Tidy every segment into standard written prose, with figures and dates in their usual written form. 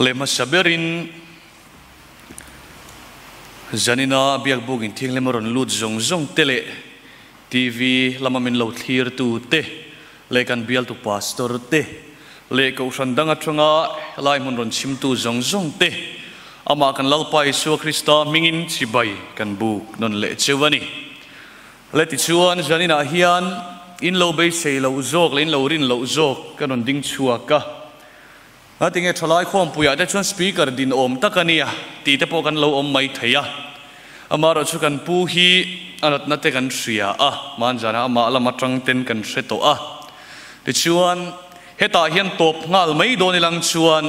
Le hmasa berin zanina biakbuk inthianghlim a rawn lut zawng zawng te leh TV lama min lo thlirtu te leh kan bialtu pastor te leh kohhran dang atanga helai hmun rawn chhimtu zawng zawng te amah kan Lalpa Isua Krista hmingin chibai kan buk nawn leh cheu a ni. Le tichuan zaninah hian in lo beisei loh zawk leh in lo rin loh zawk ka rawn ding chhuak a. Ngatinge thalai khawmpuiah te chuan speaker din awm tak a nia tih te pawh kan lo awm mai thei a. Amaherawh chu kan pu hi a natna te kan hria a, hmanzana amah lam atang ten kan hre tawh a. Tichuan hetah hian tawp nghal mai dawn ilang chuan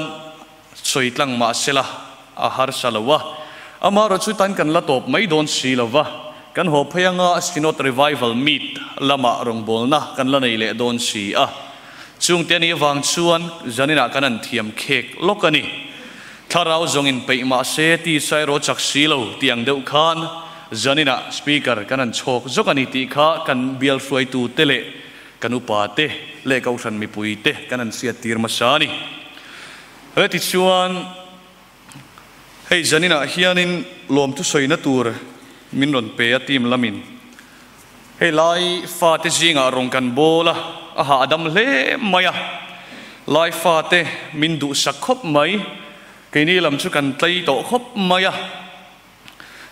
sawi tlang mah sela a harsa lo a. Amaherawh chu tan kan la tawp mai dawn si lo va, kan haw phei anga Synod Revival Meet lamah rawngbawlna kan la nei leh dawn si a. Chungte a nih avang chuan zaninah kan an thiam khek lawk a ni. Thlarau zawng in peih mah se ti sai rawh chak si lo tih ang deuh khan zaninah Speaker kan an chhawk zawk a ni tih kha kan bial hruaitu te leh kan upa te leh kohhran mipui te kan an hriat tir hmasa a ni. Heti chuan hei zaninah hianin lawmthu sawina tur min rawn pe a team lamin. Hei lai fate zingah rawn kan bawl a, a hahdam hle mai a. Lai fate min duhsak khawp mai, keini lam chu kan tlei tawh khawp mai a.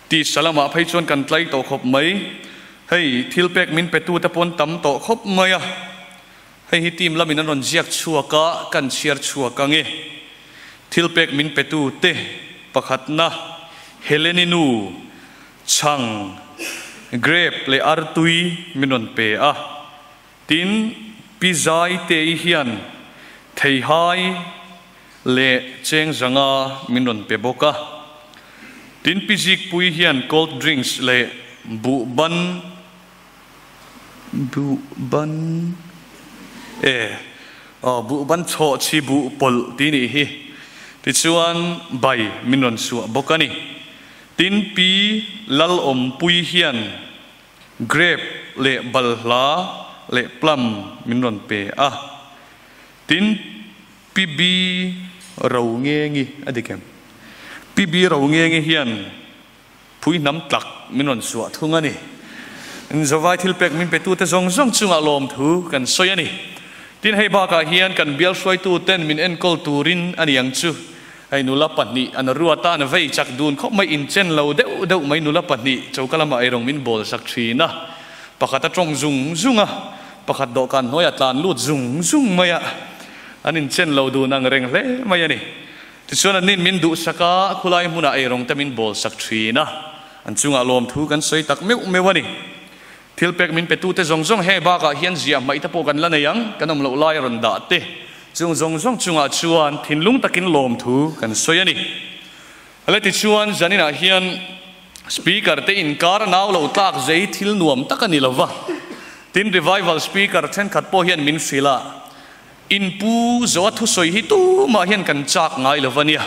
Tisa lamah phei chuan kan tlei tawh khawp mai. Hei thil pek min petute pawh an tam tawh khawp mai a. Hei hi team lamin an rawn ziak chhuak a, kan chhiar chhuak ang e. Thil pek min petute pakhatna Heleni nu Chhang, grape leh artui min rawn pe a, tin Pi Zaitei hian theihai leh cheng zanga min rawn pe bawk a, tin Pi Zikpui hian cold drinks leh buhban, buhban e aw buhban chhawhchhi buh pawlh tih nih hi, tichuan bai min rawn suah bawk a ni. Tin Pi Lalawmpui hian grape leh balhla leh plum min rawn pe a. Tin Pi Bi Rongengi a dik em? Pi Bi Rongengi hian phui hnam tlak min rawn suah thung a ni. Zawai thil pek min petute zawng zawng chungah lawmthu kan sawi a ni. Tin hei bakah hian kan bial hruaituten min enkawl turin a ni ang chu. Hei nula pahnih an ruat a, an vei chak dun khawp mai, inchen lo deuh deuh mai nula pahnih choka lamah eirawng min bawl sak thin a, pakhat a tawng zung zung a, pakhat dawhkan hnuaiah tlan lut zung zung mai a, an inchen lo dun ang reng hle mai a ni. Tichuan an nin min duhsak a, khulai hmunah eirawng te min bawl sak thin a, an chungah lawmthu kan sawi tak meuh meuh a ni. Thil pek min petute zawng zawng heng bakah hian ziah hmaih te pawh kan la nei ang, kan awm loh lai a rawn dah te. Chung zawng zawng chungah chuan thinlung takin lawmthu kan sawi a ni. Hale tichuan zaninah hian Speaker te inkar a nau lo tlak zei thil nuam tak a ni lova. Tin Revival Speaker thenkhat pawh hian min hrilh a, in pu Zoa thusawi hi tumah hian kan chak ngai lova nia.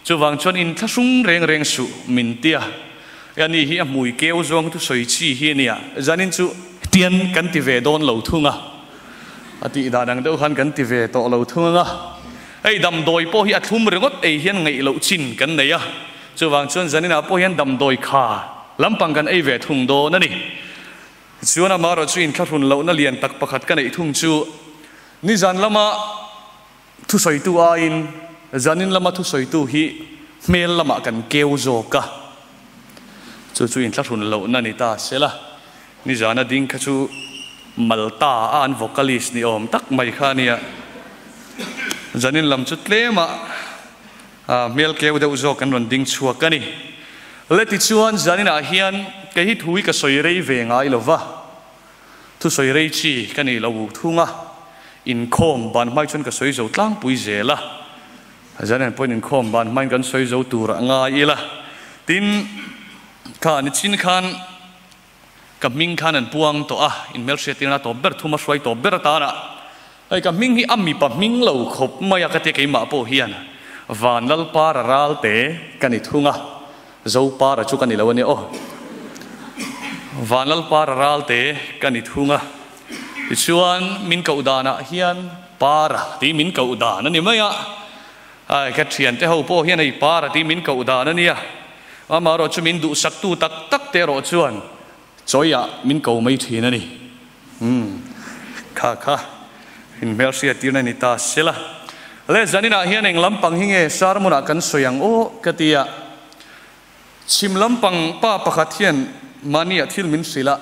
Chuvang chuan in thlahrung reng reng suh min tia. E ani hi a hmui keu zawng thusawi chi hi a nia. Zanin chu tian kan ti ve dawn lo thung a. A tih dan ang deuh khan kan ti ve tawh lo thung ang a. Hei damdawi pawh hi a thlum ringawt ei hian ngaih loh chin kan nei a. Chuvang chuan zaninah pawh hian damdawi kha lampang kan ei ve thung dawn a ni. Tichuan amaherawh chu inthlahrun lohna lian tak pakhat ka neih thung chu nizan lama thusawitu aiin zanin lama thusawitu hi hmel lamah kan keu zawk a. Chu chu inthlahrun lohna ni ta sela. Nizana ding kha chu Malta a an vocalist ni awm tak mai kha a nia. Zanin lam chu tlema hmel keu deuh zawk kan rawn ding chhuak a ni. Le tichuan zaninah hian kei hi thu hi ka sawi rei ve ngai lo va, thusawi rei chi ka nih lo thung a, inkhawm ban hmai chuan ka sawi zo tlangpui zel a. Zanin pawhin inkhawm ban hmain kan sawi zo tur a ngai ila. Tin, kha nichin khan Ka hming khan an puang tawh a, in hmelhriattirna tawp ber thum a hruai tawp ber atana hei ka hming hi a mipa hming lo khawp mai a ka tia keimah pawh hian Van Lalpara Ralte ka ni thung a, Zopara chu ka ni lo a nia aw. Van Lalpara Ralte ka ni thung a, tichuan min koh danah hian Para tih min koh dan a ni mai a. Ai, ka thiante ho pawh hian ei par a ti min koh dan a nia. Amaherawh chu min duhsaktu tak tak te erawh chuan chawiah min ko mai thin a ni. Umm, kha kha inhmelhriat tirna a ni ta sela. Le zaninah hian eng lampang hi nge sermon-ah kan sawi ang aw ka ti a. Chhim lampang pa pakhat hian mahniah thil min hrilh a,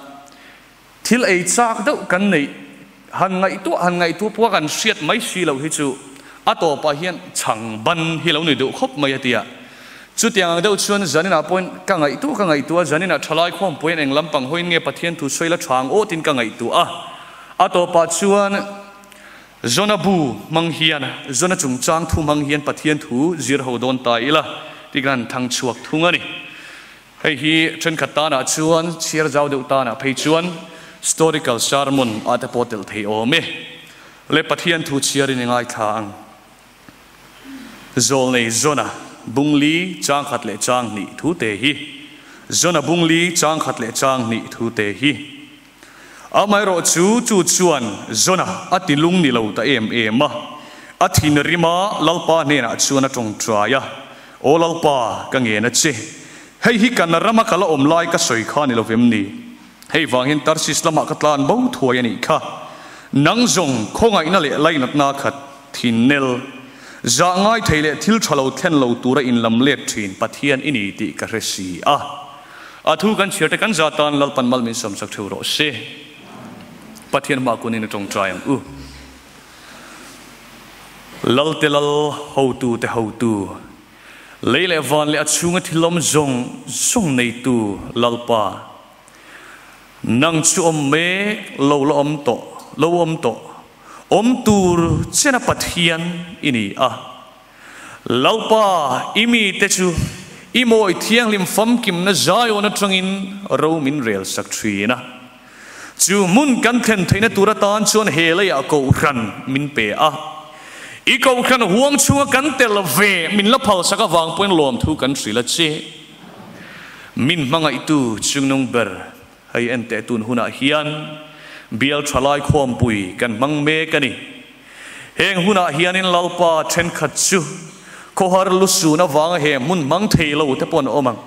thil ei chak deuh kan neih han ngaihtuah han ngaihtuah pawh kan hriat mai si loh hi chu a tawpah hian chhang ban hi lo ni deuh khawp mai a ti a. Chutiang ang deuh chuan zaninah pawhin ka ngaihtuah ka ngaihtuah a, zaninah thalai khawmpuiin eng lampang hawiin nge Pathian thu sawi la tha ang aw tiin ka ngaihtuah a. A tawpah chuan Zona bu hmang hian, Zona chungchang thu hmang hian Pathian thu zir ho dawn ta ila tih kan han thang chhuak thung a ni. Hei hi thenkhat tanah chuan chhiar zau deuh tanah phei chuan historical sermon ah te pawh telh thei awm e. Le Pathian thu chhiarin i ngaithla ang. Zawlnei Zona bungli chang khat leh chang hnih thu te hi. Zona bungli chang khat leh chang hnih thu te hi. Amaherawh chu chu chuan Zona a ti lung ni lo ta em em a. A thin rima Lalpa hnenah chuan a tawngtai a, Aw Lalpa, ka ngen a che. Hei hi kan rama ka la awm lai ka sawi kha ni lovem ni? Hei vangin Tarsis lamah ka tlan bo thuai a nih kha. Nang zawng khawngaihna leh lainatna khat thin nel, zah ngai thei leh thil tha lo thlen lo tura inlam let thin Pathian i ni tih ka hre si a. A thu kan chhiar te kan za tan Lalpan mal min sawmsak theuh rawh se. Pathian hma kunin i tawngtai ang u. Lal te lal, hotu te hotu, lei leh van leh a chhunga thil awm zawng zawng neitu Lalpa, nang chu awm mek lo la awm tawh, lo awm tawh, awm tur chena Pathian i ni a. Lalpa, i mite chu i mawi thianghlim famkimna Zion atangin ro min rel sak thin a. Chu hmun kan thlen theihna tur atan chuan he leiah kohhran min pe a. I kohhran huang chhunga kan tel ve min la phalsak avang pawhin lawmthu kan hrilh a che. Min hmangaihtu chungnung ber hei en teh tun hunah hian bial thalai khawmpui kan hmang mek a ni. Heng hunah hianin Lalpa thenkhat chu khawhar lusun avanga he hmun hmang thei lo te pawh an awm ang.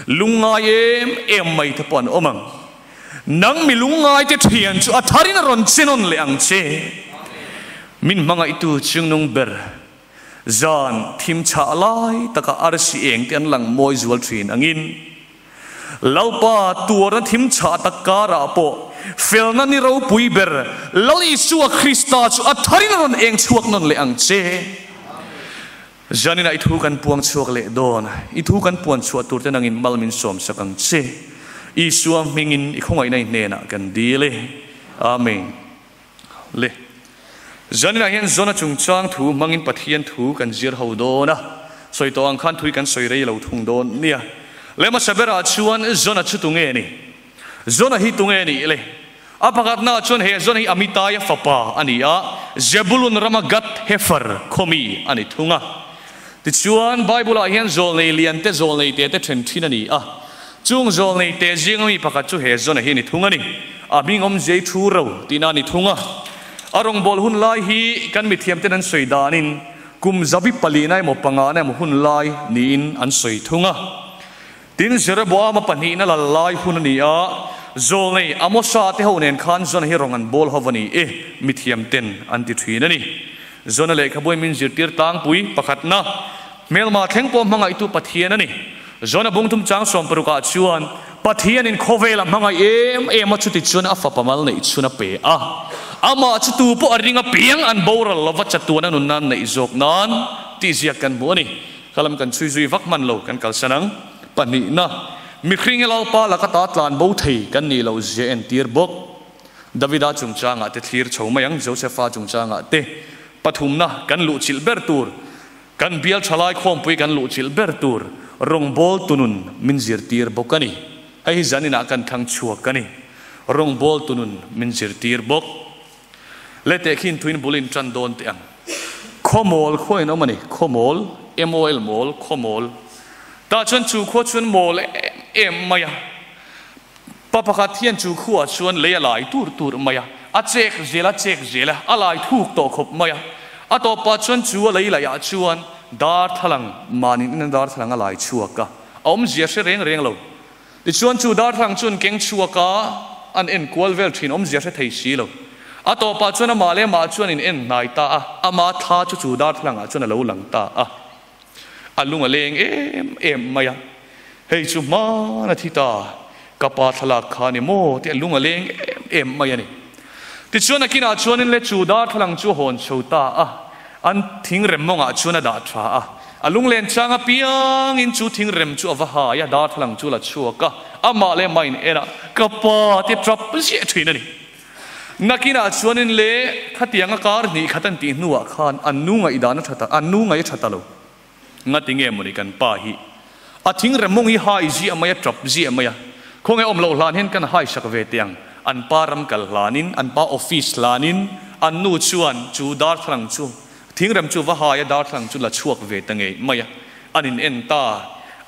Lungngai em em mai te pawh an awm ang. Nang mi lungngai te thian chu a tharin a rawn che nawn leh ang che. Min hmangaihtu chungnung ber zan thim chhah lai taka arsi eng te an lang mawi zual thin angin Lalpa tuarna thim chhah tak karah pawh felna ni ropui ber Lal Isua Krista chu a tharin a rawn eng chhuak nawn leh ang che. Zaninah i thu kan puang chhuak leh dawn. I thu kan puan chhuah tur te nangin mal min sawm sak ang che. Isua hmingin i khawngaihna i hnenah kan dil e. Amen. Le. Zaninah hian Zona chungchang thu hmangin Pathian thu kan zir ho dawn a. Sawi tawh ang khan thui kan sawi rei lo thung dawn nia. Le hmasa berah chuan Zona chu tunge ni? Zona hi tunge nih le? A pakhatnaah chuan he Zona hi Amitaia fapa a ni a, Zebulun rama Gath-hefer khawmi a ni thung a. Tichuan, Bible-ah hian zawlnei lian te, zawlnei te te then thin a ni a. Chung zawlnei te zinga mi pakhat chu he Zona hi a ni thung a ni. A hming awmzia i thu ro tihna a ni thung a. A rawngbâwl hun lai hi kan mithiamten an sawi danin kum zabi palina emaw pangana emaw hun lai niin an sawi thung a. Tin, Jeroboama pahnihna lal lai hun a ni a, zawlnei Amosa te ho nen khan Zona hi rawng an bawl ho va ni e, mithiamten an ti thin a ni. Zona lehkhabuai min zirtir tlangpui pakhatna, hmelma thleng pawh hmangaihtu Pathian a ni. Zona bungthum chang sawmparukah chuan Pathianin khawvela hmangaih em em a chuti chuan a fapa mal neih chhun a pe a, amah chu tu pawh a ring apiang an boral lova chatuan a nun nan neih zawk nan tih ziak kan hmu a ni. Ka lam kan chhui zui vak hman lo, kan kalsan ang. Pahnihna, mihring hi Lalpa laka ta tlan bo thei kan nih loh zia entir bawk. Davida chungchangah te thlir chho mai ang, Josefa chungchangah te. Pathumna, kan luhchilh ber tur, kan bial thalai khawmpui kan luhchilh ber tur rawngbawltu nun min zirtir bawk a ni. Hei hi zaninah kan thlang chhuak a ni. Rawngbawltu nun min zirtir bawk. Le tehkhin thuin bul in tan dawn teh ang. Khawmawl khua in awm a ni, Khawmawl, MOL mawl, Khawmawl. Tah chuan chu khua chuan mawl em em mai a. Pa pakhat hian chu khuaah chuan lei a lai tur tur mai a, a chek zel a chek zel a, a lai thuk tawh khawp mai a. A tawpah chuan chu a lei laihah chuan. Darthlalang mahni in darthlalang a lai chhuak a, a awmzia hre reng reng lo. Tichuan chu darthlalang chu an keng chhuak a, an en kual vel thin, awmzia hre thei si lo. A tawpah chuan amah leh amah chuan in en hnai ta a, ama thla chu chu darthlalangah chuan a lo lang ta a. A lung a leng em em mai a, hei chu hmana thi ta, ka pa thlalak kha a ni maw tih a lung a leng em em mai a ni. Tichuan a kinah chuanin le chu darthlalang chu a hawn chho ta a, an thingrem mawngah chuan a dah tha a, a lunglen chang apiangin chu thingrem chu a va hai a, darthlalang chu a la chhuak a, amah leh amah in en a, ka pa tih a tap ziah thin a ni. Nakinah chuanin le khatianga kar hnih khat an tih hnuah khan an nu ngaihdan a tha ta, an nu ngaih a tha ta lo. Ngati nge mawni kan pa hi a thingrem mawng hi hai ziah mai a, tap ziah mai a, khawnge awm loh hlan hian kan hai sak ve teh ang, an pa ram kal hlanin, an pa office hlanin an nu chuan chu darthlalang chu thingrem chu va hai a, darthlalang chu la chhuak ve ta ngei mai a, an in en ta,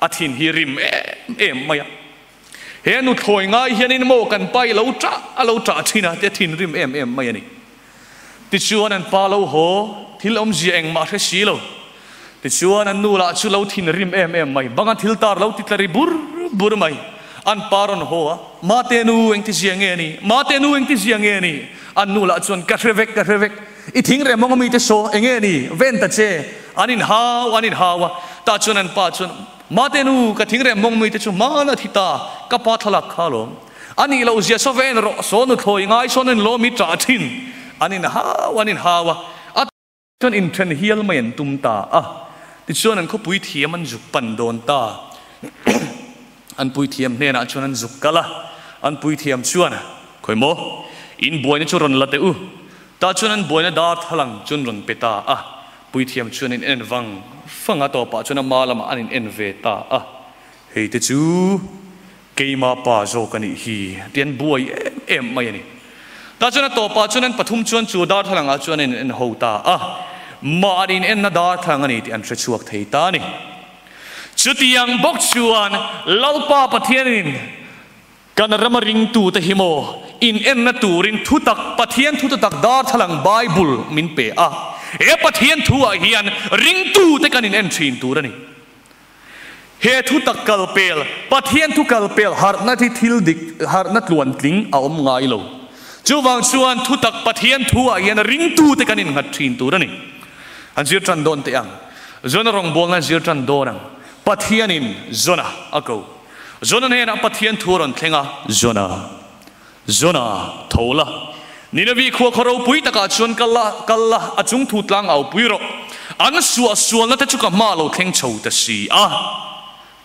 a thin hi rim em em mai a. He nuthlawi ngai hianin maw kan pa i lo ṭah a lo ṭah ṭhin a tia thinrim em em mai a ni. Tichuan an pa lo haw, thil awmzia engmah hre si lo. Tichuan an nu lah chu lo thinrim em em mai, banga thil tar lo ti tla ri bur bur mai. An pa rawn haw a, Mate nu engtizia nge ni? Mate nu engtizia nge ni? An nu lah chuan, Ka hre vek, ka hre vek. I thingrem mawng ami te saw enge ni? Ven ta che. An inhau, an inhau a. Tah chuan an pa chuan, Mate nu, ka thingrem mawng mite chu hmaan a thi ta, ka pa thlalak kha alawm. A nih loh zia saw ven rawh, saw nuthlawi ngai sawn in lawm i ṭah thin. An inhau, an inhau a, a chuan inthen hial mai an tum ta a. Tichuan an khawpui thiam an zuk pan dawn ta. An puithiam hnenah chuan an zuk kal a, an puithiam chuan, Khawi maw, in buaina chu rawn la teh u. Tah chuan an buaina darthlalang chu an rawn pe ta a. Puithiam chuan in en vang vang a, tawpah chuan ama lamah an in en ve ta a, Hei te chu keima pa zawk a nih hi tih an buai em em mai a ni. Tah chuan a tawpah chuan an pathum chuan chu darthlalangah chuan an in en ho ta a, mah an in enna darthlalang a ni tih an hre chhuak thei ta a ni. Chutiang bawk chuan Lalpa Pathianin Kan rama ringtute hi maw inenna turin thutak, Pathian thu thutak darthlalang Bible min pe a. He Pathian thuah hian ringtute kan inen thin tur a ni. He thutak kalpel, Pathian thu kalpel harhna hi thil dik, harhna tluantling a awm ngai lo. Chuvang chuan thutak Pathian thuah hian ringtute kan innghat thin tur a ni. An zir tan dawn teh ang. Zona rawngbawlna zir tan dawn ang. Pathianin Zona a ko. Jona hnenah Pathian thu a rawn thleng a. Jona, Jona, tho la. Ninavi khua khaw ropui takah chuan kal la, kal la, a chung thu tlang au pui rawh. An suahsualna te chu ka hma lo thleng chho ta si a.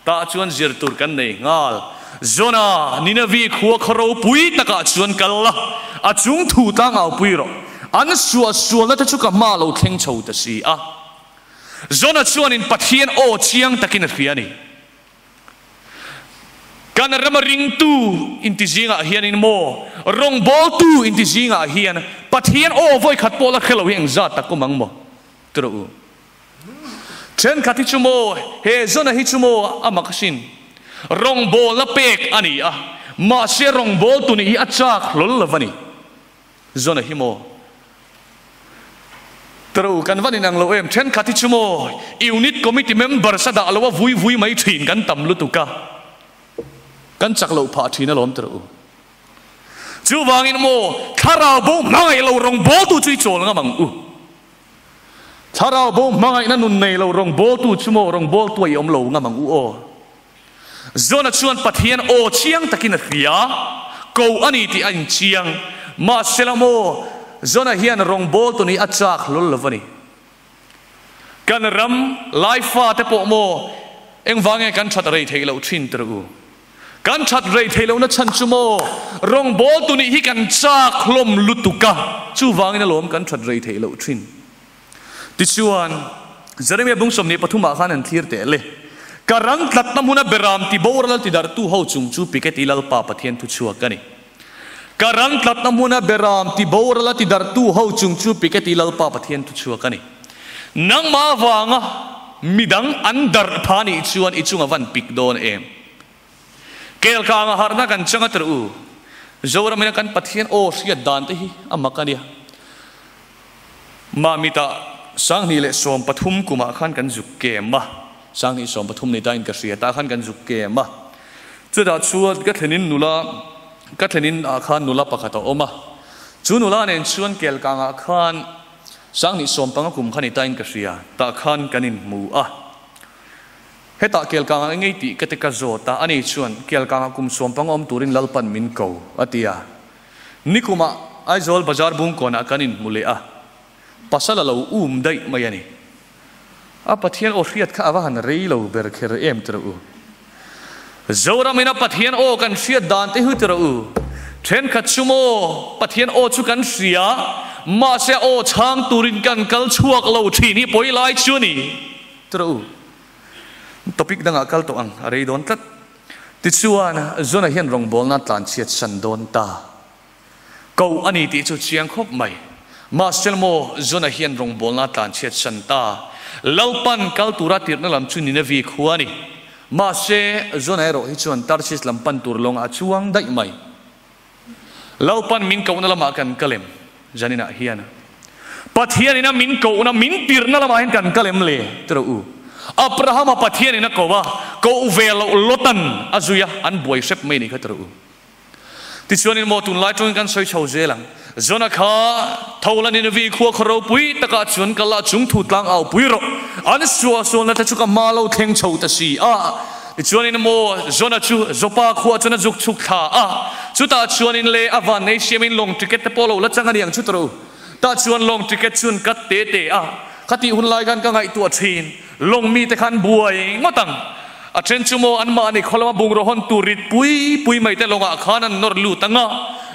Tah chuan zir tur kan nei nghal. Jona, Ninavi khua khaw ropui takah chuan kal la, a chung thu tlang au pui rawh. An suahsualna te chu ka hma lo thleng chho ta si a. Jona chuanin Pathian aw chiang takin a hria a ni. Kan rama ringtu inti zingah hianin maw, rawngbawltu inti zingah hian Pathian aw vawikhat pawh la hre lo hi engzat tak awm ang maw? Ti rawh u. Thenkhat hi chu maw, he zona hi chu maw a mak asin. Rawngbawlna pek a ni a, mahse rawngbawltu nih hi a chak hlawl lo va ni. Zona hi maw? Tro kan van inang lo em? Thenkhat hi chu maw Unit Committee members a dah lo a vui vui mai thin kan tam lutuk a, kan chak loh phah thin alawm tro. Chuvangin maw thlarau bo hmangaih lo rawngbawltu chu i chawl ngam ang u. Thlarau bo hmangaihna nun nei lo rawngbawltu chu maw rawngbawltu a i awm lo ngam ang u aw. Zona chuan Pathian aw chiang takin a hria, ko a ni tih a inchiang. Mahsela maw, Zona hian rawngbawltu nih a chak hlawl lo a ni. Kan ram lai fate pawh maw, engvange kan that rei theih loh thin tir u? Kan that rei theih lohna chhan chu maw, rawngbawltu nih hi kan chak hlawm lutuk a, chuvangin alawm kan that rei theih loh thin. Tichuan, Jeremia bung 23 ah khan an thlir teh le. Ka rang tlatna hmuna beram ti boral a tidarhtu ho chung chu Piketi Lalpa Pathian thu chhuak a ni. Ka rang tlatna hmuna beram ti boral a tidarhtu ho chung chu Piketi Lalpa Pathian thu chhuak a ni. Nangmah avanga midang an darh pha nih chuan i chunga van pik dawn em? Kelkanga harhna kan chang a tirh u. Zoramina kan Pathian aw hriat dan te hi a mak a nia. Mamita. 2013 kumah khan kan zuk kem a, 2013 ni tain ka hria tah khan kan zuk kem a. Chutah chuan ka thlenin nula ka thlenin ah khan nula pakhat a awm a, chu nula nen chuan kelkangah khan 2015 kum kha ni tain ka hria tah khan kan inhmu a. Hetah kelkangah engei tih ka ti ka zawt a, ani chuan kelkangah kum 15 awm turin Lalpan min ko a ti a. Nikumah Aizawl Bazar Bungkawnah kan inhmu leh a, pasal a lo um daih mai a ni. A Pathian aw hriat kha a va han rei lo ber kher em ti rawh u. Zoramin a Pathian aw kan hriat dan te hu ti rawh u. Thenkhat chu maw Pathian aw chu kan hria, mahse a aw chhang turin kan kal chhuak lo thin hi pawi lai chu a ni ti rawh u. Topic dangah kal tawh ang, a rei dawn tlat. Tichuan, Zona hian rawngbawlna tlanchhiat san dawn ta. Ko a ni tih chu chiang khawp mai. Mahse maw, Zona hian rawngbawlna tlanchhiat san ta. Lalpan kal tura tirhna lam chu Ninevi khua a ni. Mahse, Zona erawh hi chuan Tarsis lam pan tur lawngah a chuang daih mai. Lalpan min kohna lamah kan kal em? Zaninah hian Pathianin a min kohna, min tirhna lamah hian kan kal em le? Ti rawh u. Abrahama Pathianin a ko a, koh ve loh Lotan a zui a, an buai hrep mai ni kha ti rawh u. Tichuanin maw tunlai tawngin kan sawi chho zel ang. Jona kha Thola Ninevi khua khaw ropui takah chuan kal a, chung thu tlang au pui rawh. An suahsualna te chu ka hma lo thleng chho ta si a. Tichuanin maw Jona chu Joppa khua chuan a zuk chhuk thla a, chutah chuanin le a van nei siamin lawng ticket te pawh lo la chang a niang chu tawrh u. Tah chuan lawng ticket chuan kat te te a, khatih hun lai khan ka ngaihtuah thin, lawng mite khan buai ngawt ang. A then chu maw anmahni khaw lama bungraw hawn tur rit pui pui mai te lawngah khan an nawr lut ang a,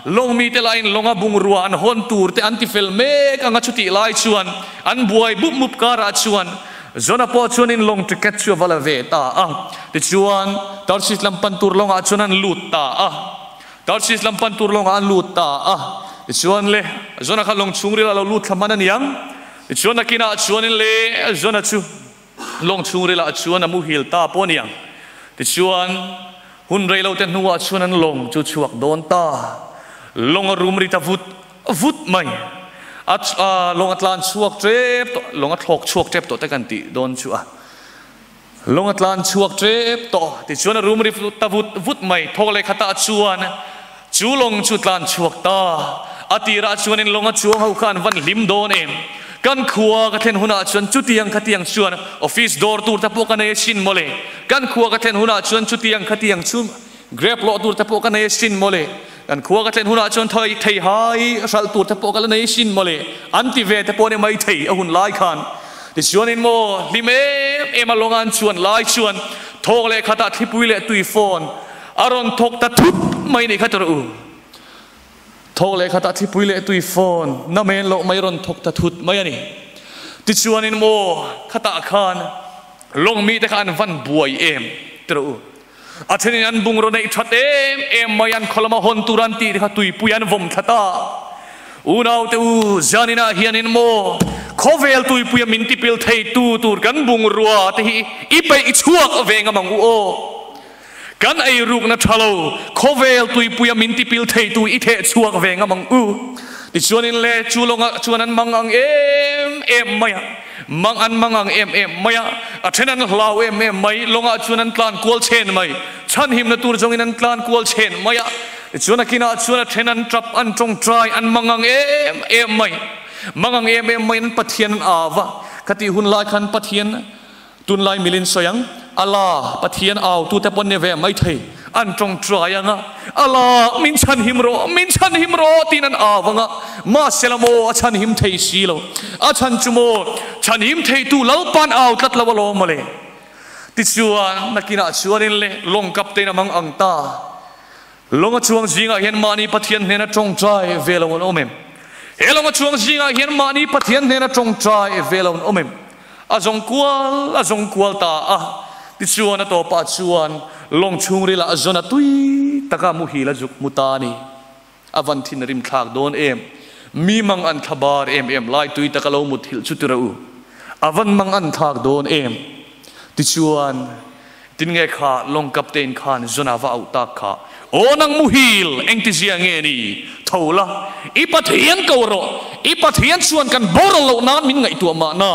lawng mite lahin lawnga bungrua an hawn tur te an ti fel mek ang a, chutih lai chuan an buai bup mup karah chuan Jona pawh chuanin lawng ticket chu a va la ve ta a. Tichuan, Tarsis lam pan tur lawngah chuan an lut ta a. Tarsis lam pan tur lawngah an lut ta a. Tichuan le, Jona kha lawng chhungril a lo lut thla hman a niang. Tichuan nakinah chuanin le, Jona chu lawng chhungrilah chuan a muhil ta pawh a niang. Tichuan, hun rei lo te hnuah chuan an lawng chu chhuak dawn ta. Lawng a rum ri ta vut vut mai. A lawng a tlan chhuak tep tawh, lawng a thlawk chhuak tep tawh te kan tih dawn chu a. Lawng a tlan chhuak tep tawh tichuan a rum ri ta vut vut mai. Thawk leh khatah chuan chu lawng chu tlan chhuak ta. A tirah chuanin lawng a chuang ho kha an van hlim dawn em. Kan khua ka thlen hunah chuan chutiang khatiang chuan office dawr tur te pawh ka nei asin mawle. Kan khua ka thlen hunah chuan chutiang khatiang chu Grep lawh tur te pawh ka nei asin mawle, kan khua ka thlen hunah chuan thai thei hai hralh tur te pawh ka la nei asin mawle, an ti ve te pawh a ni mai thei a hun lai khan. Tichuanin maw hlim em em a lawngan chuan lai chuan thawk leh khatah thlipui leh tui phone a rawn thawk ta thut mai nih kha tawrh u. Thawk leh khatah thlipui leh tui phone na men loh mai rawn thawk ta thut mai a ni. Tichuanin maw khatah khan lawng mite kha an van buai em tawrh u. A thenin an bungraw neih that em em mai an khaw lama hawn tur an tih te kha tuipui an vawm thla ta. Unaute u, zaninah hianin maw khawvel tuipuia min tipil theitu tur kan bungrua te hi i peih chhuak ve ngam ang u aw. Kan eirukna tha lo khawvel tuipuia min tipil theitu i theh chhuak ve ngam ang u. Tichuanin le chu lawngah chuan an mang ang em em mai a. Mang an mang ang em em mai a, a then an hlau em em mai, lawngah chuan an tlan kual chhen mai, chhanhimna tur zawngin an tlan kual chhen mai a, tichuan a kinah chuan a then an tap, an tawngtai, an mang ang em em mai, mang ang em em mai an Pathian an au va, khatih hun lai khan Pathian tunlai milin sawi ang, Allah Pathian au tute pawn ni ve mai thei. An tawngtai ang a, Ala, min chhanhim rawh, min chhanhim rawh, tiin an au ang a, mahse la maw, a chhanhim thei si lo. A chhan chu maw, chhanhim theitu Lalpa'n au tlat lo alawm mawle. Tichuan, nakinah chuanin le, lawng kaptein a mang ang ta. Lawng a chuang zingah hian mahni Pathian hnena tawngtai ve lo an awm em? He lawng a chuang zingah hian mahni Pathian hnena tawngtai ve lo an awm em? A zawng kual a zawng kual ta a, tichuan a tawpah chuan lawng chhungrilah a zawn a tui taka muhil a zuk hmu ta a ni. A van thin rim thlak dawn em? Mi mang an thla bar em em lai tui taka lo muthilh chu ti rawh u. A van mang an thlak dawn em? Tichuan. Tin nge kha lawng captain khan Jona va auh tak kha, Aw nang muhil, engtizia nge ni? Tho la, i Pathian ko rawh, i Pathian chuan kan boral loh nan min ngaihtuah mahna.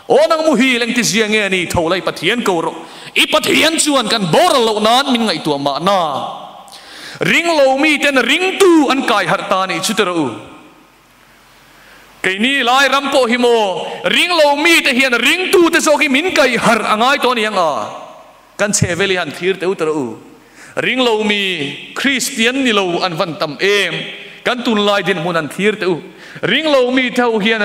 Aw nang muhil, engtizia nge ni? Tho la, i Pathian ko rawh, i Pathian chuan kan boral loh nan min ngaihtuah mahna. Ring lo miten ringtu an kai harh ta nih chu ti rawh u. Keini lai ram pawh hi maw ring lo mite hian ringtute zawk hi min kaih harh a ngai tawh a ni ang a, kan chhe vel hi han thlir teuh ta rawh u. Ring lo mi Kristian ni lo an van tam em, kan tunlai dinhmun han thlir teh u. Ring lo mite ho hian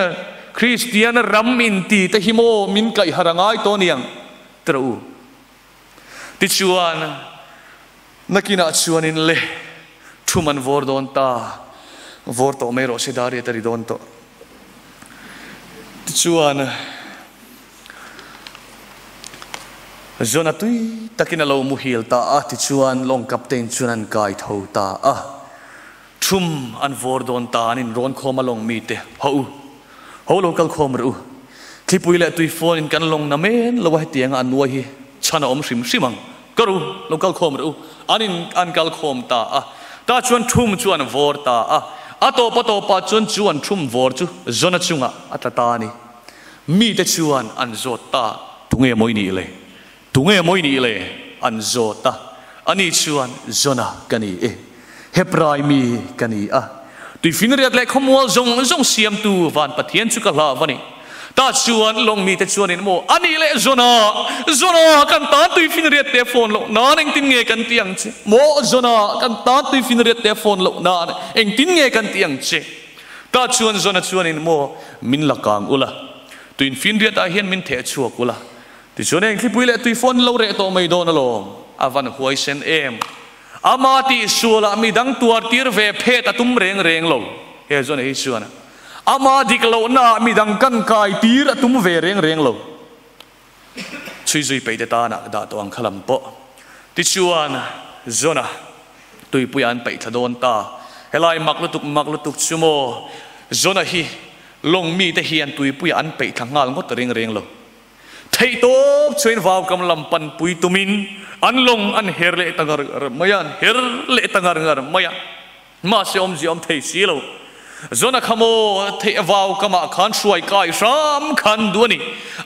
Kristian ram inti te hi maw min kaih harh a ngai tawh a ni ang ti rawh u. Tichuan, nakinah chuanin le, thum an vawr dawn ta, vawr tawh mai rawh se, Dariat a ri dawn tawh. Tichuan, Jona tui takin a lo muhil ta a, tichuan lawng captain chuan an kai tho ta a. Thum an vawr dawn ta, an inrawn khawm a lawng mite, Haw u, ho lo kal khawm rawh u. Thlipui leh tui fawnin kan lawng na men lo a, hetianga an nuai hi chhan a awm hrim hrim ang. Kar u, lo kal khawm rawh u. An in an kal khawm ta a. Tah chuan thum chu an vawr ta a. A tawp a tawpah chuan chu an thum vawr chu Jona chungah a tla ta a ni. Mite chuan an zawt ta, Tunge maw i nih le? Tunge maw i nih le? An zawt a. Ani chuan, Jona ka ni e. Hebrai mi ka ni a. Tuifinriat leh khawmual zawng zawng siamtu van Pathian chu ka hlauh a ni. Tah chuan lawng mite chuanin maw, A nih leh Jona, Jona, kan tan tuifinriat te fawn loh nan engtin nge kan ti ang che? Maw Jona, kan tan tuifinriat te fawn loh nan engtin nge kan ti ang che? Tah chuan Jona chuanin maw, Min la kang ula, tuinfinriatah hian min theh chhuak ula, Tichuan eng thlipui leh tui phone lo reh tawh mai dawn alawm, a van huaisen em. Ama tih sualah midang tuar tir ve phet a tum reng reng lo. He chuan hei chuan ama dik lohnaah midang kan kai tir a tum ve reng reng lo. Chhui zui peih te tanah dah tawh ang kha lam pawh. Tichuan Jona tuipuiah an paih thla dawn ta. Helai mak lutuk mak lutuk chu maw Jona hi lawng mite hian tuipuiah an paih thla nghal ngawt reng reng lo. Theihtawp chuan vaukam lam panpui tumin an lawng an her leh ta ngar ngar mai a, an her leh ta ngar ngar mai a. Mahse awmzia awm thei si lo. Zona kha maw theih vaukamah khan hruai kai hram khan duh a ni.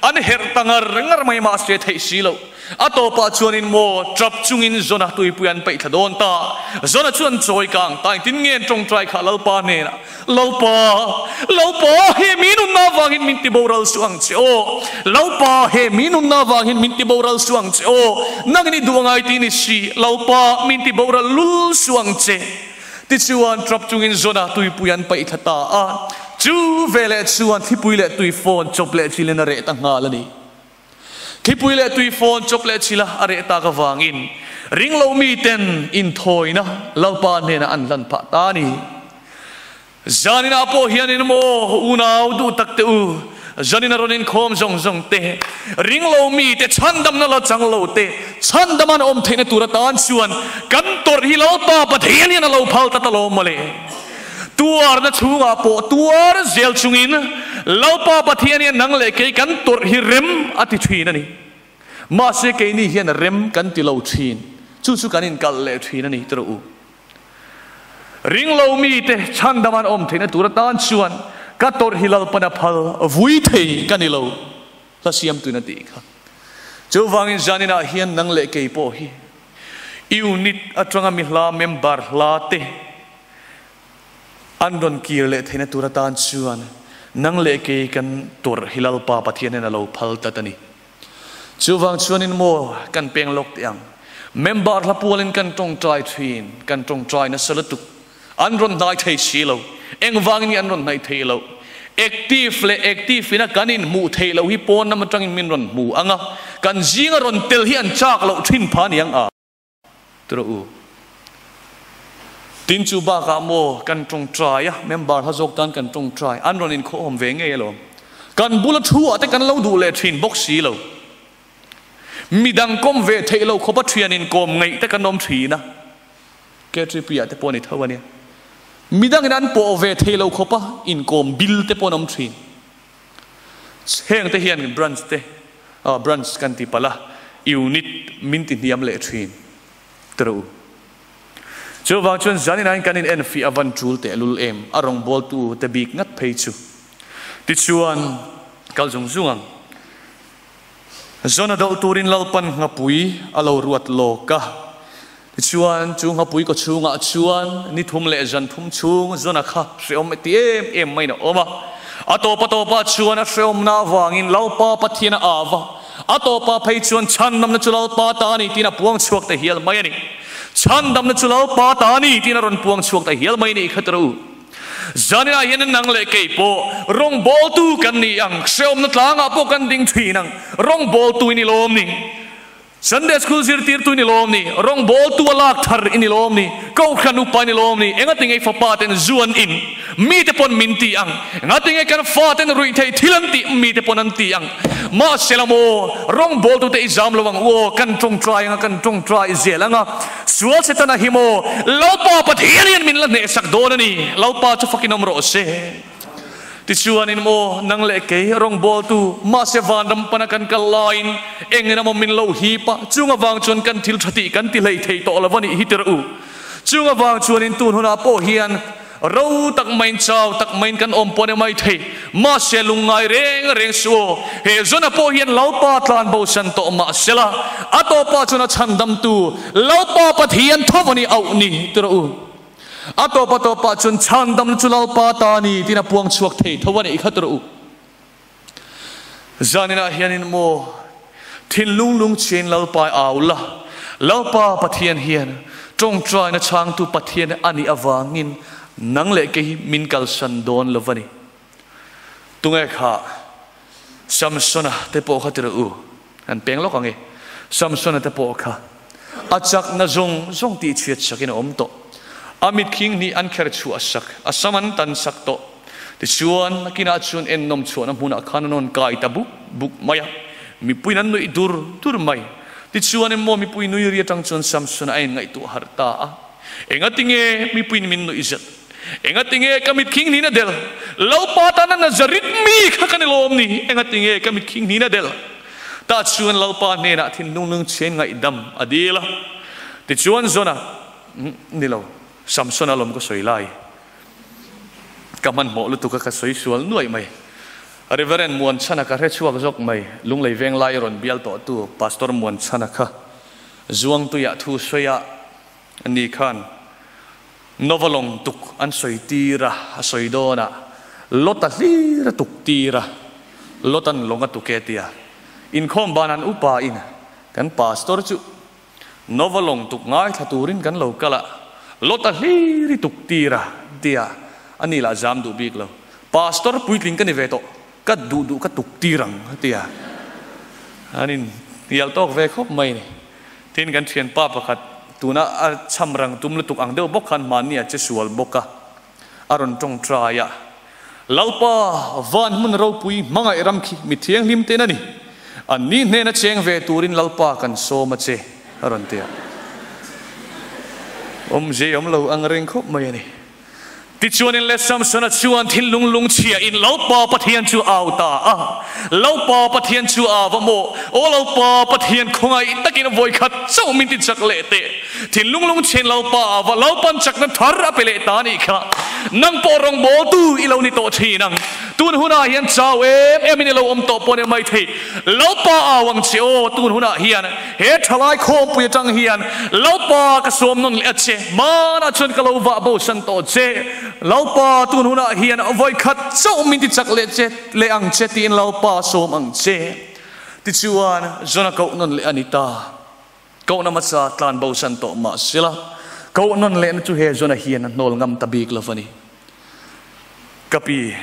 An herh ta ngar ngar mai mahse theih si lo. A tawpah chuanin maw tap chungin Zona tuipui an peih thla dawn ta. Zona chuan chawi kang ta engtin nge an tawngtai kha Lalpa hnenah, Lalpa, Lalpa, he mi nunna avangin min ti boral suh ang che aw. Lalpa, he mi nunna avangin min ti boral suh ang che aw. Nangin i duh angai ti ni si, Lalpa, min ti boral lul suh ang che. Tichuan tap chungin Zona tuipui an paih thla ta a. Chu veleh chuan thlipui leh tui fawn chawp leh chilin a reh ta nghal a ni. Thipui leh tui fawn chawp leh chila a reh tak avangin ringlo miten inthawina Lalpa hnenah an hlan phah ta a ni. Zaninah pawh hianin maw unau duh tak te u, zanina rawn inkhawm zawng zawng te, ringlo mite chhandamna la chang lo te, chhandam an awm theihna tur atan chuan kan tawrh hi Lalpa Pathian hian a lo phal ta ta lo mawle. Tuarna chhungah pawh tuar zel chungin Lalpa Pathian hian nang leh kei kan tawrh hi rem a ti thin a ni. Mahse keini hian rem kan ti lo thin. Chu chu kan inkalh leh thin a ni ti rawh u. Ringlo mite chhandam an awm theihna tur atan chuan ka tawrh hi Lalpan a phal vui thei ka ni lo. Hla siamtuin a tih kha. Chuvangin zaninah hian nang leh kei pawh hi unit atanga mi hla member hla te An rawn kir leh theihna tur atan chuan nang leh kei kan tawrh hi Lalpa Pathian hian a lo phal tlat a ni. Chuvang chuanin maw kan peng lawk teh ang. Member hla pualin kan tawngtai thin, kan tawngtai nasa lutuk. An rawn hnai thei si lo. Engvangin nge an rawn hnaih theih loh? Active leh active ina kan inhmuh theih loh hi pawn lam atangin min rawn hmu ang a, kan zinga rawn tel hi an chak loh thin pha ni ang a. Tura u. Tin chu bakah maw kan tawngtai a, member hla zawk tan kan tawngtai, an rawn inkhawhawm ve ngei alawm. Kan bula thu ah te kan lo duh leh thin bawk si lo. Midang kawm ve theih lo khawpa thian inkawm ngaih te kan awm thin a. KTP ah te pawh a ni tho ania. Midangin an pawh ve theih lo khawpa inkawm bil te pawh an awm thin. Heng te hian branch te, branch kan ti palh a. unit min ti hniam leh thin tawh u. Chuvang chuan zanin kan in enfiah a van tul tehlul em, a rawngbawltu te bik ngat phei chu. Tichuan, kal zung zung ang. Zona doh turin Lalpan nghapui a lo ruat lawk a. Tichuan, chu nghapui kaw chhungah chuan ni thum leh zan thum chhung Zona kha hrehawm ti em em maiin a awm a. A tawp a tawpah chuan a hrehawmna avangin Lalpa Pathian a av a. A tawpah phei chuan chhandamna chu Lalpa ta a ni tiin a puang chhuak ta hial mai a ni. Chhandamna chu Lalpa ta a ni tiin a rawn puang chhuak ta hial mai a ni kha tawh u. Zaninah hian nang leh kei pawh rawngbawltu kan ni ang, hrehawmna tlangah pawh kan ding thin ang, rawngbawltu i ni lawm ni? Sunday School zirtirtu i ni lawm ni? Rawngbawltu a lak thar i ni lawm ni? Kohhran upa i ni lawm ni? Engati nge fapa ten zu an in? Mite pawn min ti ang. Engati nge kan faten ruih theih thil an tih? Mite pawn an ti ang. Mahse la maw, rawngbawltute i zam lo ang u aw, kan tawngtai anga kan tawngtai zel anga, sual Setana hi maw, Lalpa Pathian hian min la hnehsak dawn a ni, Lalpa chu fakin awm rawh se. Tichuanin maw, nang leh kei rawngbawltu, mahse vanram pana kan kal laiin eng emaw min lo hip a, chung avang chuan kan thil tha tih kan ti hlei thei tawh lo a nih hi tirh u. Chung avang chuanin tun hunah pawh hian Ro tak maiin chau tak maiin kan awm pawh a ni mai thei. Mahse lungngai reng reng suh aw. He zona pawh hian Lalpa tlan bosan tawh mahsela a tawpah chuan a chhandamtu Lalpa Pathian tho a ni auh ni ti rawh u. A tawp a tawpah chuan chhandamna chu Lalpa ta a ni tiin a puang chhuak thei tho a nih kha ti rawh u. Zaninah hianin maw thinlung lungchhiain Lalpa i au la, Lalpa Pathian hian tawngtaina chhangtu Pathian a nih avangin nang leh kei hi min kalsan dawn lo va ni. Tunge kha Samsona te pawh kha ti rawh u, kan peng lawk ang e. Samsona te pawh kha a chakna zawng zawng tihchhiat sakin a awm tawh. A mitkhing hnih an kher chhuah sak, a sam an tan sak tawh. Tichuan, nakinah chuan ennawm chhuahna hmunah khan an rawn kai ta buk buk mai a, mipuiin an nuih dur dur mai. Tichuan emaw mipui nui ri atang chuan Samson a inngaihtuah harh ta a, Engatinge mipuiin min nuih zet? Engatinge ka mitkhing hnin a del? Lalpa tana Nazarit mi kha ka ni lawm ni? Engatinge ka mitkhing hnin a del? Tah chuan Lalpa hnenah thinlung lungchhiain ngaihdam a dil a. Tichuan Zona, ni lo, Samsona lawm ka sawi lai. Ka hmanhmawh lutuk a ka sawi sual nuaih mai. Reverend Muanchhana ka hre chhuak zawk mai. Lunglei veng lai rawn bial tawhtu Pastor Muanchhana kha Zuangtuiah thu sawi a ni khan Nova lawng tuk an sawi tir a, a sawi dawn a, Lota hlir a tuk tir a, Lotan lawng a tuk e tia inkhawm ban an upa in kan Pastor chu Nova lawng tuk ngaithla turin kan lo kal a, Lota hlir i tuk tir a, tia a ni lah zam duh bik lo. Pastor puitling ka ni ve tawh, ka duh duh ka tuk tir ang, tia an in hnial tawk ve khawp mai ni. Tin, kan thianpa pakhat tuna a cham rang tum lutuk ang deuh bawk khan mahni a che sual bawk a, a rawn tawngtai a, Lalpa, van hmun ropui hmangaih ram khi mi thianghlim ten a ni. An ni hnena cheng ve turin Lalpa kan sawm a che, a rawn ti a. Awmzia awm lo ang reng khawp mai a ni. Tichuanin le Samsona chuan thinlung lungchhiain Lalpa Pathian chu a au ta a. Lalpa Pathian chu a va maw? Aw Lalpa Pathian, khawngaih takin vawikhat chauh min ti chak leh teh. Thinlung lungchhiain Lalpa a va Lalpan chakna thar a pe leh ta a nih kha. Nang pawh rawngbawltu i lo ni tawh thin ang. Tun hunah hian chau em em in i lo awm tawh pawh a ni mai thei. Lalpa au ang che aw, tun hunah hian he thalai khawmpui atang hian Lalpa ka sawm nawn leh a che. Hmanah chuan ka lo vah bosan tawh che. Lalpa tun hunah hian vawikhat chauh min ti chak leh che leh ang che tiin Lalpa sawm ang che. Tichuan Jona koh nawn leh a ni ta. Kohna hmasa tlan bosan tawh mah sela, koh nawn lehna chu he Jona hian a hnawl ngam ta bik lo va ni. Ka pi,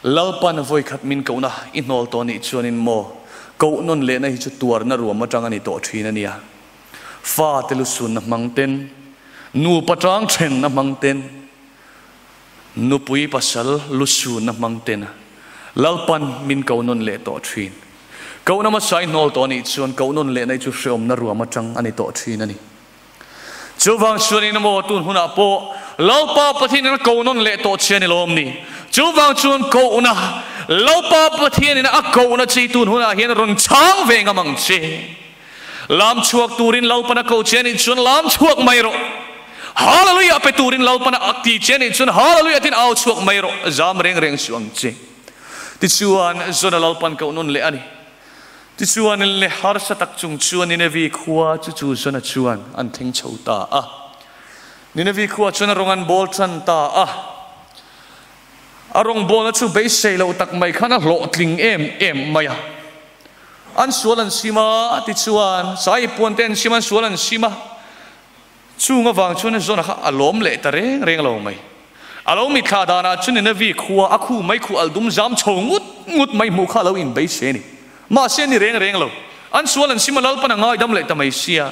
Lalpan vawikhat min kohna i hnawl tawh nih chuanin maw, koh nawn lehna hi chu tuarna ruam atang a ni tawh thin a nia. Fate lusunna hmang ten, nupa tang thenna hmang ten, nupui pasal lusunna hmang ten Lalpan min ko nawn leh tawh thin. Kohna hmasa i hnawl tawh anih chuan koh nawn lehna hi chu hreawmna ruam atang a ni tawh thin a ni. Chuvang chuanin emaw tun hunah pawh Lalpa Pathianin a koh nawn leh tawh che a ni lawm ni? Chuvang chuan kohna Lalpa Pathianin a kohna che hi tun hunah hian rawn chhang ve ngam ang che. Lam chhuak turin Lalpan a ko che anih chuan lam chhuak mai rawh. Hallelujah pe turin Lalpan a ti che anih chuan Hallelujah tiin au chhuak mai rawh. Zam reng reng suh ang che. Tichuan Zona Lalpan koh nawn leh a ni. Tichuan le harsa tak chung chuan Ninevi khua chu chu Zona chuan an thleng chho ta a. Ninevi khua chuan a rawng an bawl tan ta a. A rawngbawlna chu beisei loh tak mai khan a hlawhtling em em mai a. An sual an sim a, tichuan Sai puan te an sim a, an sual an sim a. Chung avang chuan a zawn kha a lawm leh ta reng reng lo mai. A lo mitthla danah chuan Ninevi khua a khu mai khu aldum zam chho ngut ngut mai hmuh kha a lo inbeisei a ni. Mahse a ni reng reng lo. An sual an sim a, Lalpan a ngaidam leh ta mai sia.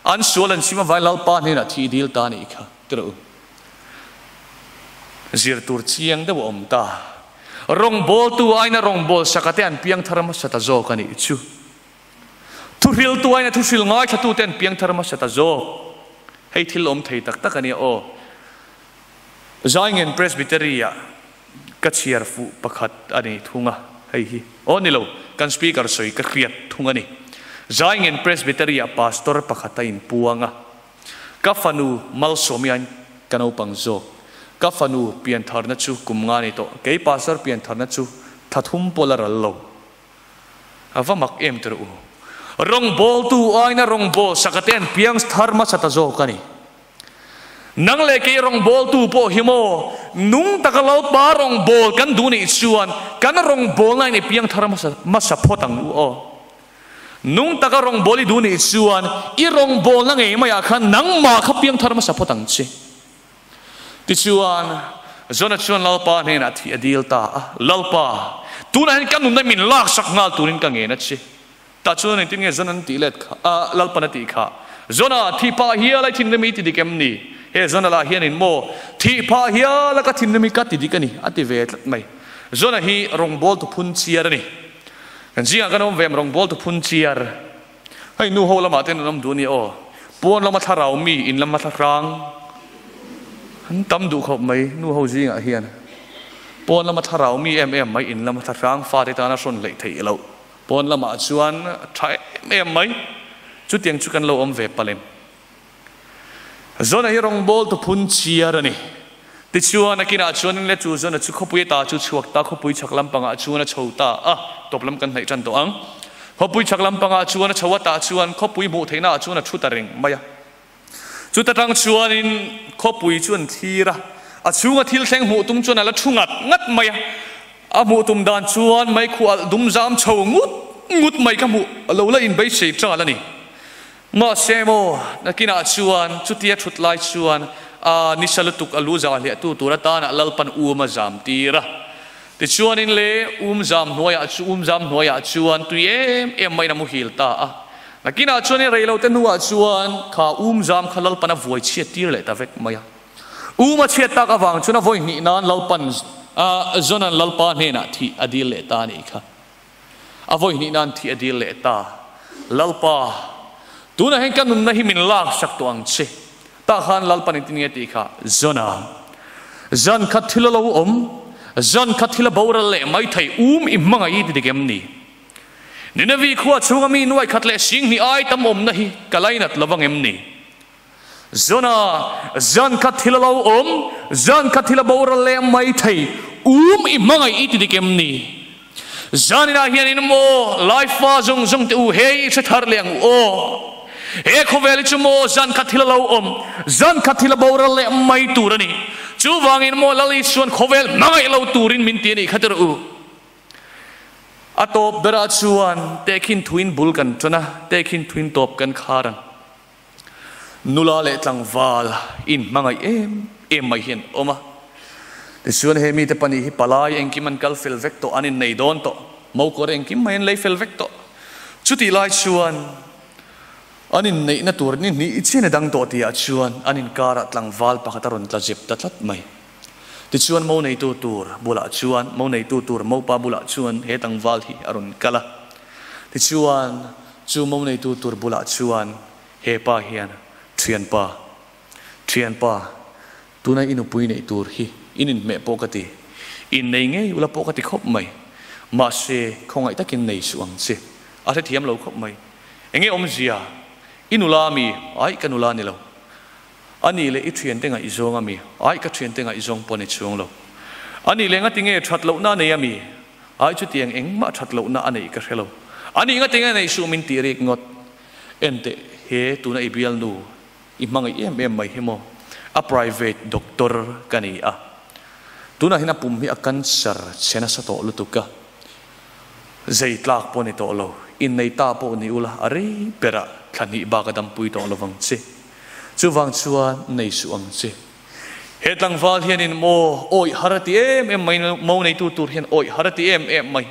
An sual an sim avangin Lalpa hnenah thi dil ta a nih kha. Tirh u. Zir tur chiang deuh a awm ta. Rawngbawltu aina rawngbawlsaka te an piang thar hmasa ta zawk a nih chu. Thuhriltu aina thuhril ngaithlatute te an piang thar hmasa ta zawk. Hei thil awm thei tak tak a nia aw. Zaingen Presbytery ah ka chhiar fuh pakhat a ni thung a, hei hi aw ni lo, kan speaker sawi ka hriat thung a ni. Zaingen Presbytery ah pastor pakhat a inpuang a. Ka fanu Malsawmiain ka naupang zawk. Ka fanu piantharna chu kum nga ni tawh. Kei pastor piantharna chu thla thum pawh la ral lo. A va mak em tirh u. Rawngbawltu aina rawngbawlsaka te an piang thar hmasa ta zawk a ni. Nang leh kei rawngbawltu pawh hi maw nung taka Lalpa rawngbâwl kan duh nih chuan kan rawngbawlna in i piang thar hmasa phawt ang u aw. Nung taka rawngbâwl i duh nih chuan i rawngbâwlna ngei maiah khan nangmah kha piang thar hmasa phawt ang che. Tichuan, Jona chuan Lalpa hnênah thih a dîl ta a, Lalpa, tûnah hian ka nunna min lâksak nghâl tûrin ka ngên a che. Tah chuan engtin nge Jona an tih let kha, a, Lalpan a tih kha, Jona, thih phah hial a i thinrim i ti dik em ni? He Jona lah hianin maw, thih phah hial a ka thinrim i ka ti dik a ni, a ti ve tlat mai. Jona hi rawngbâwltu phunchiar a ni. Kan zingah kan awm ve em rawngbawltu phun chiar. Hei nu ho lamah ten an awm duh a nia aw. Pawn lama thlarau mi in lama thlahrang an tam duh khawp mai nu ho zingah hian. Pawn lama thlarau mi em em mai in lama thlahrang fate tana hrawn hleih theih loh. Pawn lamah chuan tha em em mai. Chutiang chu kan lo awm ve palem. Zona hi rawngbawltu phun chiar a ni. Tichuan, a kinah chuan in le chu Zona chu khawpui ata chu chhuak ta, khawpui chhak lampangah chuan a chho ta a, tawp lam kan hnaih tan tawh ang. Khawpui chhak lampangah chuan a chho a tah chuan khawpui hmuh theihnaah chuan a thu ta reng mai a. Chuta tang chuanin khawpui chu an thlir a, a chhunga thil thleng hmuh tum chuan a la thu ngat ngat mai a. A hmuh tum dan chuan meikhuah dum zam chho ngut ngut mai ka hmuh lo la inbeisei ṭal a ni. Mahse maw, nakinah chuan chutia thut lai chuan a nisa lutuk a lu zah hliahtu tur atana Lalpan um a zam tir a. Tichuanin le um zam hnuaiah chu um zam hnuaiah chuan tui em em maiin a muhil ta a. Nakinah chuanin reilote hnuah chuan kha um zam kha Lalpan a vuai chhiat tir leh ta vek mai a. Um a chhiat tak avang chuan a vawi hnih nan Lalpan Jonan Lalpa hnenah thih a dil leh ta a nih kha. A vawi hnih nan thih a dil leh ta. Lalpa, tunah hian ka nunna hi min laksak tawh ang che. Tah khan Lalpa nih tin nge tih kha, Zona, zan khat thil a lo awm, zan khat thil a boral leh mai thei, um i hmangaih i ti dik em ni? Ninevi khua chhunga mi nuai khat leh sing hnih ai tam awmna hi ka lainat lo vang em ni? Zona, zan khat thil a lo awm, zan khat thil a boral leh mai thei, um i hmangaih i ti dik em ni? Zaninah hianin maw Laifa zawng zawng te u hei i hre thar leh ang u aw. He khawvel hi chu maw zan khat thil a lo awm, zan khat thil a boral leh mai tur a ni. Chuvangin maw Lal Isuan khawvel hmangaih lo turin min ti a nih kha tirh u. A tawp berah chuan tehkhin thuin bul kan tan a, tehkhin thuin tawp kan khar ang. Nula leh tlangval inhmangaih em em mai hi an awm a. Tichuan he mite pahnih hi palai engkim an kal fel vek tawh, an innei dawn tawh, mokawr engkim mai an lei fel vek tawh. Chutih lai chuan an inneihna tur ni hnih chin a dang tawh tihah chuan an inkarah tlangval pakhat a rawn tla zep ta tlat mai. Tichuan mo neitu tur bulah chuan, mo neitu tur mopa bulah chuan he tlangval hi a rawn kal a. Tichuan Chu mo neitu tur bulah chuan he pa hian, Thianpa, thianpa, tuna i nupui neih tur hi in inhmeh pawh ka ti, innei ngei ula pawh ka ti khawp mai, mahse khawngaih takin nei suh ang che, a hrethiam lo khawp mai. Enge awmzia? I nula ami? Aih, ka nula ni lo. A nih leh i thiante ngaihzawng ami? Aih, ka thiante ngaihzawng pawh a ni chuang lo. A nih leh ngatinge that lohna a nei ami? Aih, chutiang engmah that lohna a neih ka hre lo. A nih ngatinge neih suh min tih rik ngawt. Enteh, he tuna i bialnu i hmangaih em em mai hi maw? A private doctor ka ni a. Tunah hian a pum hi a cancer chhe nasa tawh lutuk a. Zei tlak pawh ni tawh lo, innei ta pawh ni ula a rei berah thla hnih bak a dampui tawh lovang che. Chuvang chuan nei suh ang che. He tlangval hianin maw awih har a ti em em mai, mo neitu tur hian awih har a ti em em mai.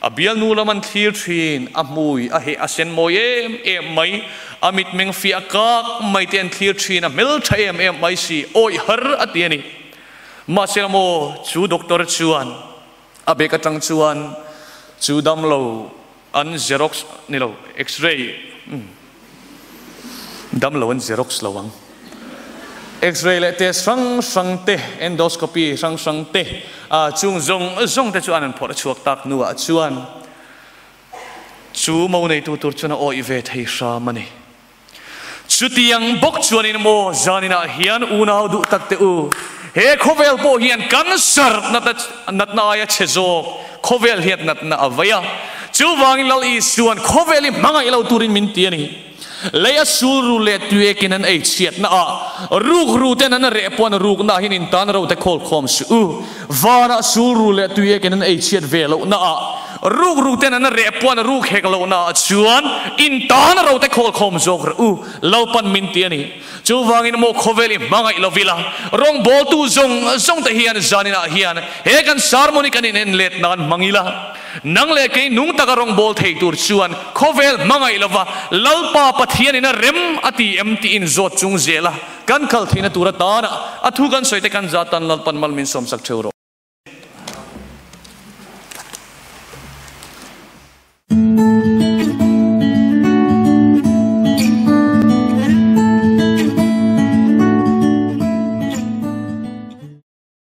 A bialnu lam an thlir thin, a hmui a heh a sen mawi em em mai, a mitmeng fiah kak mai te an thlir thin, a hmeltha em em mai si, awih har a ti a ni. Mahse maw chu doctor chuan A bek atang chuan chu damlo an xerox ni lo, x-ray umm damlo an xerox lo ang. X-ray leh test hrang hrang te, endoscopy hrang hrang te ah chung zawng zawng te chu an an phawrh chhuak tak hnuah chuan chu mo neitu tur chuan a awih ve thei hram a ni. Chutiang bawk chuanin maw zaninah hian unau duh tak teh u, he khawvel pawh hian cancer natna aia chhe zawk khawvel hian natna a vei a. Chuvangin Lal Isua'n khawvel hi hmangaih lo turin min ti a ni. Lei a sul ru leh tuiek-in an ei chhiatna ah ruk ru ten an reh puan rukna ah hian intan ro te khawl khawm suh u. Vanah sul ru leh tuiek-in an ei chhiat ve lohna ah Rukru ten an reh puan a ruk hek lohna ah chuan in tan a rote khawl khawm zawk rawh u, Lalpan min ti a ni. Chuvangin maw khawvel i hmangaih lo ila, rawngbawltu zawng zawng te hian zaninah hian he kan sermon hi kan inen let nan hmang ila, nang leh kei nung taka rawngbâwl thei tur chuan khawvel hmangaih lova Lalpa Pathianin a rem a ti em tiin zawt chung zela kan kal theihna tur atana a thu kan sawi te kan zat tan Lalpan mal min sawmsak theuh rawh.